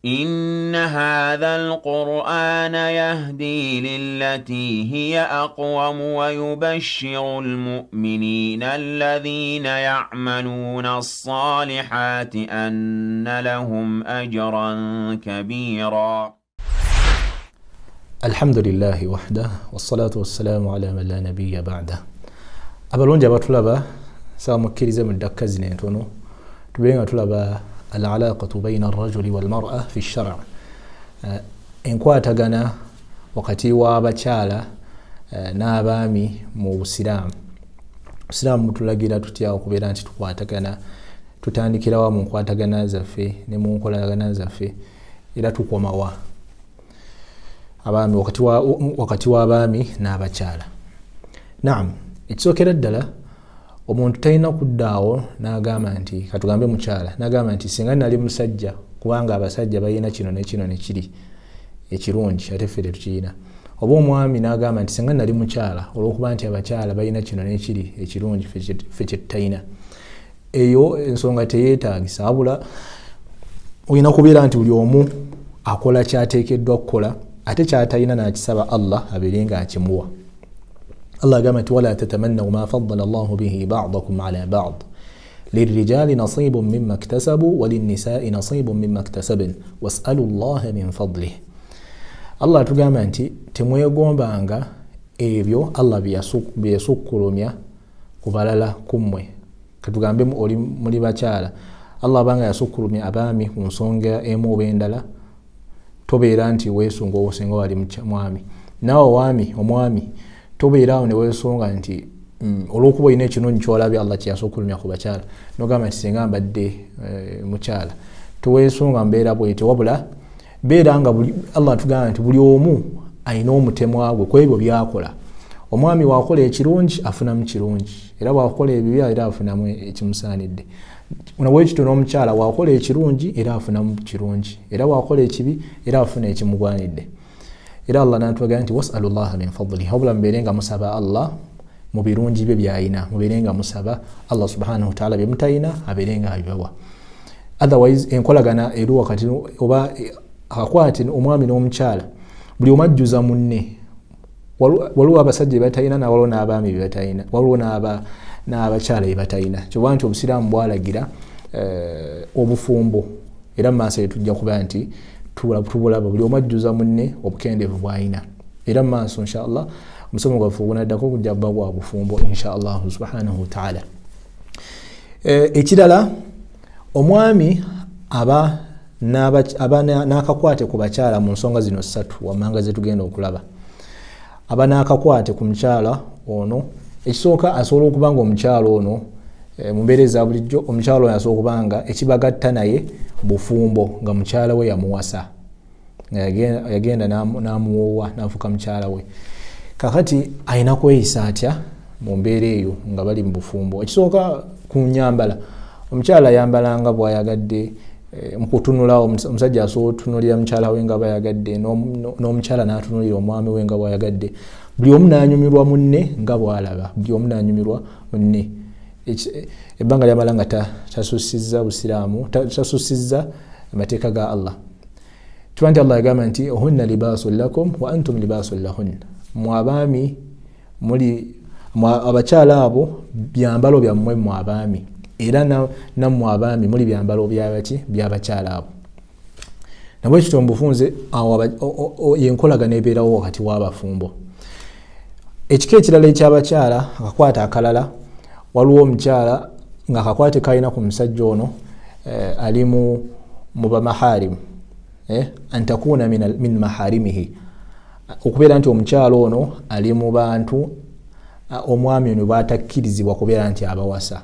إن هذا القرآن يهدي للتي هي أقوم ويبشر المؤمنين الذين يعملون الصالحات أن لهم أجرا كبيرا. الحمد لله وحده والصلاة والسلام على من لا نبي بعده. Abalungi abatulaba, saamukkirize mu ddakka zino entono tubeere nga tulaba al-alaqatu bayna ar-rajuli wal-mar'a fi ash-shar', enkwatagana wakati w'abakyala n'abaami mu Busiraamu. Obusiraamu butulagira tutya okubeera nti tukwatagana, tutandikirawa mu nkwatagana zaffe ne mu nkolagana zaffe, era tukomawa abaami wakati w'abaami n'abakyala. Naam, ekisookera ddala omuntu talina kuddaawo n'agamba nti, katugambe mukyala, n'agamba nti singa nali musajja, kubanga abasajja balina kino ne kino ne kiri ekirungi ate ffe tetukirina. Oba omwami n'agamba nti singa nali mukyala olw'okuba nti abakyala balina kino n'ekiri ekirungi ffe kye tutalina. Eyo ensonga teyeetaagisa, wabula olina kubeera nti buli omu akola ky'ateekeddwa kukola ate ky'atalina n'akisaba Allah abeere ng'akimuwa. Allah agamba nti wala tatamannaw ma faddala Allahu bihi ba'dakum ala ba'd lirrijali nasibun mimma iktasabu wa linnisa'i nasibun mimma iktasabna was'alu Allaha min fadlihi. Allah atugamba nti temwegombanga ebyo Allah bye yasukkulumya ku balala ku mmwe. Katugambe oli muli bakyala, Allah abanga yasukkulumya abaami ku nsonga emu oba endala, tobeera nti weesunga osinga wali mwami. Naawe waami omwami tobeera awo ne weesunga nti olw'okuba olina ekirungi ky'olabye Allah kye yasukkulumya ku bakyala, n'ogamba nti singa mbadde mukyala. Toweesunga mbeera bw'etyo, wabula beera nga Allah atugamba nti buli omu alina omutemwa gwe ku ebyo by'akola. Omwami bw'akola ekirungi afunamu kirungi, era bw'akola ebibi era afunamu ekimusaanidde. Nabwekityo n'omukyala bw'akola ekirungi era afunamu kirungi, era bw'akola ekibi era afuna ekimugwanidde. Era Allah n'atugamba nti was'alu Allaha min fadlihi, wabula mubeere nga musaba Allah mu birungi bye by'alina, mubeere nga musaba Allah subhanahu wa ta'ala bye mutalina abeere nga abibawa. Otherwise enkolagana eri wakati oba akakwate omwami n'omukyala, buli omu ajjuza munne. Waliwo abasajja be batalina na waliwo n'abaami be batalina, waliwo n'abakyala be batalina. Kyova nti Obusiraamu bwalagira obufumbo, era mu maaso tujja kuba nti tubulaba buli omu ajjuza munne obukendeevu bw'alina. Era mu maaso inshallah omusomo gwaffe ogunaddako gujja kuba gwa bufumbo inshallah subhanahu wa ta'ala. Ekirala, omwami aba n'akakwate ku bakyala mu nsonga zino ssatu wammanga ze tugenda okulaba. Aba n'akakwate ku mukyala ono. Ekisooka, asobola okuba nga omukyala ono mu mbeera eza bulijjo, omukyala ono asobola okuba nga ekibagatta naye bufumbo, nga mukyala we yamuwasa, nga yagenda n'amuwoowa n'afuuka mukyala we. Kakati alina kweyisa atya mu mbeera eyo nga bali mu bufumbo? Ekisooka, ku nnyambala, omukyala ayambala nga bw'ayagadde. Mu kutunula, omusajja asobola otunuulira mukyala we nga bw'ayagadde, n'omukyala n'atunuulira omwami we nga bw'ayagadde. Buli omu n'anyumirwa munne nga bw'alaba, buli omu n'anyumirwa munne. Ebbanga lyamala nga tasusizza Busiraamu, tasusizza amateeka ga Allah. Tuba nti Allah yagamba nti hunna libaasun lakum wa antum libaasun lahunna, mmwe abaami muli abakyala abo byambalo byammwe mmwe abaami, era nammwe abaami muli byambalo byabaki by'abakyala abo. Nabwekityo mu bufunze awo yenkolagana ebeerawo wakati w'abafumbo. Ekika ekirala ekyabakyala, akakwate akalala, waliwo omukyala nga akakwate kalina ku musajja ono ali mu bamaharimu, an takuuna min maharimihi, okubeera nti omukyala ono ali mu bantu omwami ono bw'atakkirizibwa kubeera nti abawasa,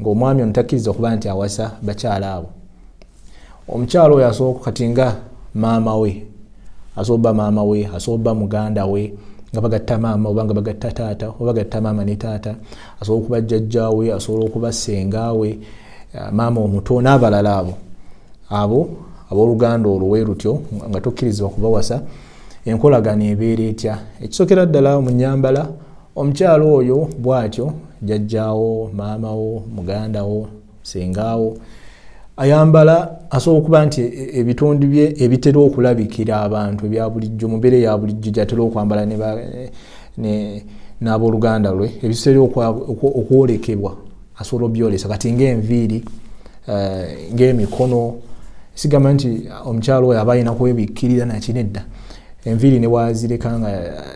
ng'omwami ono takkirizibwa kuba nti awasa bakyala abo. Omukyala oyo asobola kati nga maama we, asobola maama we, asobola muganda we, nga bagatta maama oba nga bagatta taata, oba bagatta maama ne taata, asobola okuba jjajjaawe, asobola okuba ssengaawe, maama omuto n'abalala abo. Abo abooluganda olwo we lutyo nga tokkirizibwa kubawasa, enkolagana ebeera etya? Ekisookera ddala mu nnyambala, omukyala oyo bw'atyo jjajjaawo, maamawo, mugandawo, ssengaawo, Ayambala asobola okuba nti ebitundu bye ebitera okulabikira abantu ebya bulijjo mu mbeera ya bulijjo gy'atera okwambala n'abooluganda lwe, ebitera okwolekebwa asobola obyolesa. Kati ng'enviiri, ng'emikono, sigamba nti omukyala oyo aba alina kwebikkirira nakinedda. Enviiri ne bwazireka nga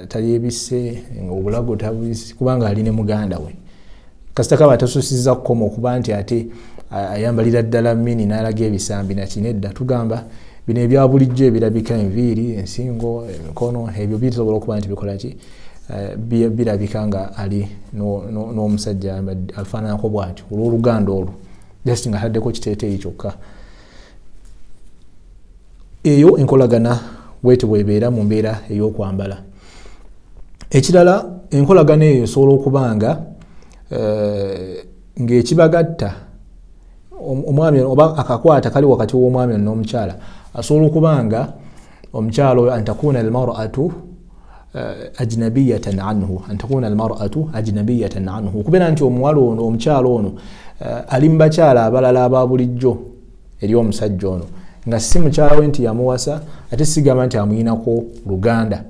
tayebisse, ng'obulago tabubisse, kubanga ali ne muganda we. Kasita kaba tasusizza kukoma okuba nti ate ayambalira ddala mini n'alaga ebisambi nakinedda. Tugamba bino ebya bulijjo ebirabika, enviiri, ensingo, emikono, ebyo bisobola okuba nti bikola ki, birabika nga ali n'omusajja afaananako bw'atyo olw'oluganda olwo, just nga ataddeko kiteeteeyi kyokka. Eyo enkolagana bwetyo bw'ebeera mu mbeera ey'okwambala. Ekirala, enkolagana eyo esobola okuba nga ng'ekibagatta omwami oba akakwata kali wakati w'omwami ono n'omukyala, asobola okuba nga omukyala oyo antakuna almar'atu ajnabiyatan anhu, antakuna almar'atu ajnabiyatan anhu, okubeera nti omuwala ono, omukyala ono ali mu bakyala abalala aba bulijjo eri omusajja ono, nga si mukyala we nti yamuwasa, ate sigamba nti amuyinako luganda,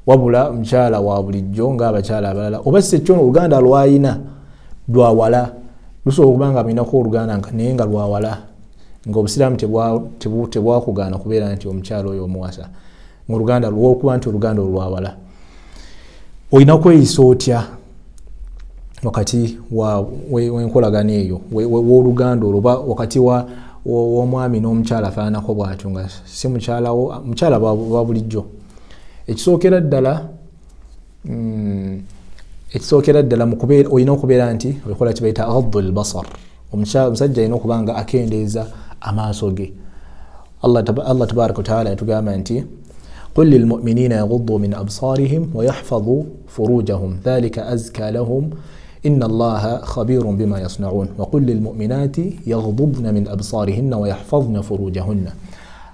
wabula mukyala wa bulijjo ng'abakyala abalala, oba si ekyo oluganda lwayina lwawala, lusobola okuba nga amuyinako oluganda naye nga lwawala, ng'obusiraamu tebwakugaana kubeera nti omukyala oyo omuwasa, ng'oluganda lw'okuba nti oluganda olwawala. Olina kweyisa otya wakati w'enkolagana eyo w'oluganda olwo, oba wakati w'omwami n'omukyala afaananako bw'atyo nga si mukyalawo, mukyala wa bulijjo? Ekisookera ddala olina okubeera nti okola kye bayita ghaddu al-basar. Omusajja alina okuba nga akendeeza amaaso ge. Allah tabaraka wa taala yatugamba nti qul lilmuminina yaghuddu min absarihim wa yahfadhu furujahum dhalika azka lahum inna allaha khabirun bima yasnaun wa qul lilmuminati yaghdudna min absarihinna wa yahfadhna furujahunna.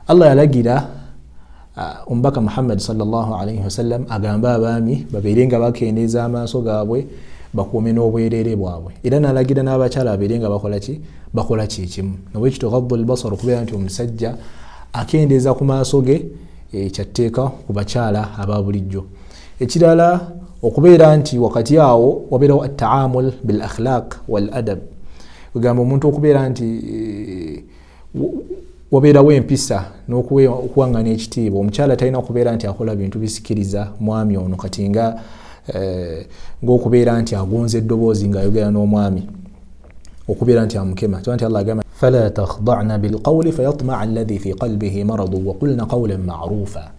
Allah yalagira omubaka Muhammad sallallahu alaihi wasallam agamba abaami babeere nga bakendeeza amaaso gaabwe, bakuume n'obwereere bwabwe, era n'alagira n'abakyala babeere nga bakola ki, bakola kyekimu. Nobwekityo ghaddu al-basar okubeera nti omusajja akendeeza ku maaso ge kyatteeka ku bakyala aba bulijjo. Ekirala, okubeera nti wakati awo wabeerawo attaamul bil akhlaq wal adab, kugamba omuntu okubeera nti wabeerawo empisa n'okuwaŋŋana ekitiibwa. Omukyala talina kubeera nti akola bintu bisikiriza mwami ono, kati nga ng'okubeera nti agonza eddoboozi ng'ayogera n'omwami, okubeera nti amukema. Tuba nti Allah agamba fala takhda'na bilqawli fayatma'a alladhi fi qalbihi maradu wa qulna qawlan ma'rufa.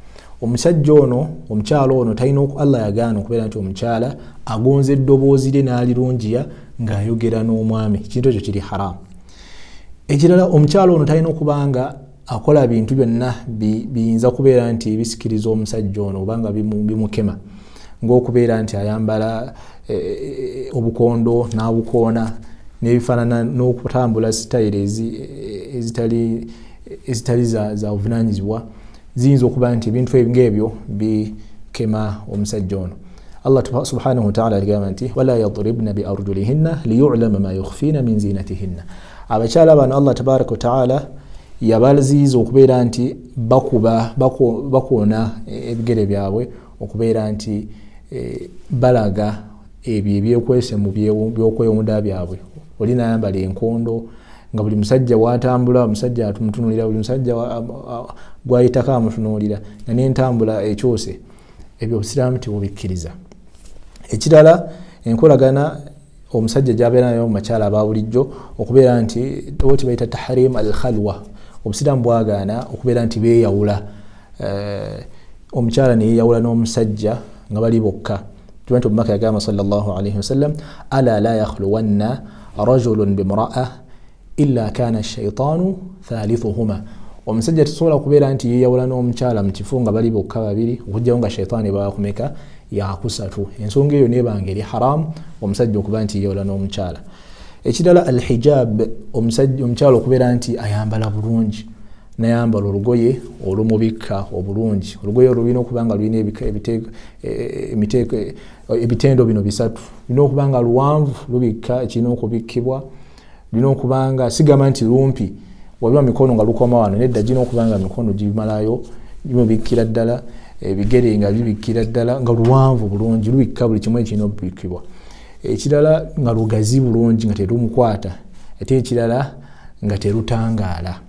Omusajja ono, omukyala ono talina, Allah yagaana okubeera nti omukyala agonza eddoboozi lye n'alirungiya ng'ayogera n'omwami, ekintu ekyo kiri haramu. Ekirala, omukyala ono talina okuba nga akola bintu byonna biyinza kubeera nti bisikiriza omusajja ono obanga bimukema, ng'okubeera nti ayambala obukondo n'abukoona n'ebifaanana n'okutambula sitayiro ezitali za buvunaanyizibwa, ziyinza okuba nti ebintu ng'ebyo bikema omusajja ono. Allah subhanahu wa ta'ala agamba nti wala yadribna bi arjulihinna liyulama ma yukhfina min zinatihinna. Abakyala bano Allah tabaraka wa ta'ala yabaziyiza okubeera nti bakoona ebigere byabwe, okubeera nti balaga ebyo ebyekwese mu byokwewunda byabwe. Oli n'ayambala enkondo nga buli musajja w'atambula omusajja atumutunuulira, buli musajja gw'ayitako amutunuulira, nga n'entambula ekyuse. Ebyo obusiraamu tebubikkiriza. Ekirala, enkolagana omusajja gy'abeera nayo mu bakyala aba bulijjo okubeera nti oba kye bayita tahrim al khalwa, obusiraamu bwagaana okubeera nti beeyawula, omukyala ne yeeyawula n'omusajja nga bali bokka. Tuba nti omubaka yagamba sallallahu alaihi wasallam ala la yakhluwanna rajulun bimra'a illa kana shaitanu thalithuhuma. Omusajja tasobola kubeera nti yeeyawula n'omukyala mu kifo nga bali bokka babiri, okugyawo nga shaitaani bakumeka yakusatu. Ensonga eyo nebanga eri haramu omusajja okuba nti yeeyawula n'omukyala. Ekirala, alhijab, omukyala okubeera nti ayambala bulungi, nayambala olugoye olumubikka obulungi. Olugoye olwo lulina okuba nga lulina ebitendo bino bisatu. Lulina okuba nga luwanvu, lubikka ekirina okubikkibwa, lulina okuba nga sigamba nti lumpi, Wabiba mikono nga lukoma wano, nedda, gina okuba nga mikono gimalayo, gimubikkira ddala, ebigere nga bibikkira ddala, nga luwanvu bulungi, lubikka buli kimu ekirina okubikkibwa. Ekirala nga lugazi bulungi nga terumukwata, ate ekirala nga terutangaala.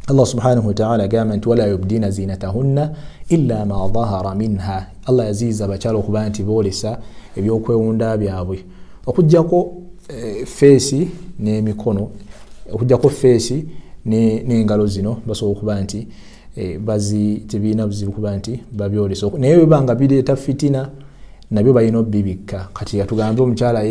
Allah subhanahu wataala agamba nti wala yubdina zinatahunna illa ma dhahara minha. Allah yaziiza abakyala okuba nti boolesa ebyokwewunda byabwe, okuggyako feesi n'emikono, okuggyako feesi n'engalo zino basobola okuba nti tebirina buzibu kuba nti babyolesa. Naye bwe nga bireeta fitina nabyo balina obibikka. Kati yatugambe omukyala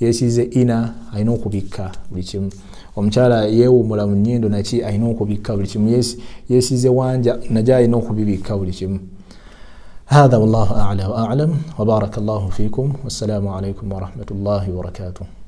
yeesize ina alina okubikka buli kimu, omukyala yeewummula mu nnyindo naki alina okubikka buli kimu, yeesize wanja najo alina okubibikka buli kimu. Hatha wallahu a'la wa a'lam wa baraka Allahu fikum, wassalamu alaykum wa rahmatullahi wa barakatuh.